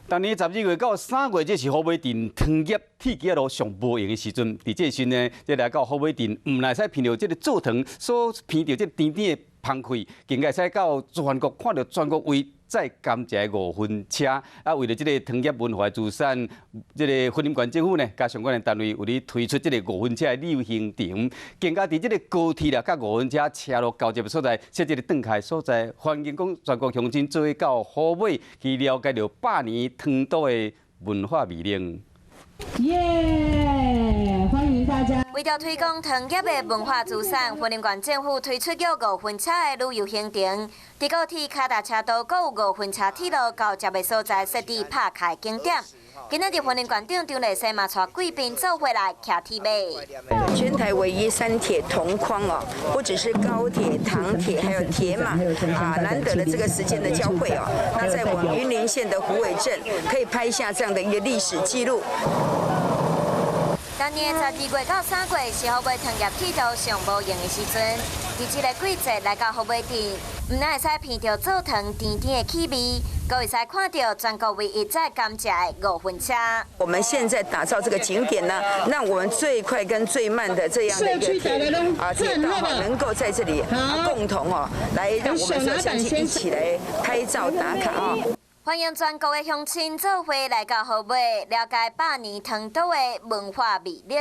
逐年12月到3月，這是虎尾鎮糖業鐵枝仔路上無閒的時陣。佇這時呢，這來到虎尾鎮，毋但會使聞著這个做糖所聞著這甜甜的香氣，更加會使到全國看著全國唯一載甘蔗的五分車。啊，為著這个糖業文化資產，這个雲林縣政府呢，佮相關的單位有咧推出這个五分車的旅遊行程，更加佇這个高鐵啦，佮五分車車路交接的所在，設這个轉開所在，歡迎講全國鄉親做伙到虎尾去了解著百年糖都的文化魅力。耶！歡迎大家。為著推廣糖業的文化資產，雲林縣政府推出叫五分車的旅遊行程。佇高鐵跤踏車道，閣有五分車鐵路交接的所在設置拍卡景點。今仔日雲林縣長張麗生嘛帶貴賓做伙來騎鐵馬。全台唯一三鐵同框哦，不只是高鐵、糖鐵，還有鐵馬啊，難得的這個時間的交匯哦。那在我們雲林縣的虎尾鎮，可以拍下這樣的一個歷史記錄。逐年12月到3月是虎尾糖業鐵道上無閒的時陣，佇這个季節來到虎尾鎮，毋但會使聞著做糖甜甜的氣味，閣會使看著全國唯一載甘蔗的五分車。我們現在打造這個景點呢，讓我們最快跟最慢的這樣的一個鐵道能夠在這裡共同哦，來讓我們所有鄉親一起來拍照打卡啊！歡迎全國的鄉親做伙來到虎尾，了解百年糖都的文化魅力。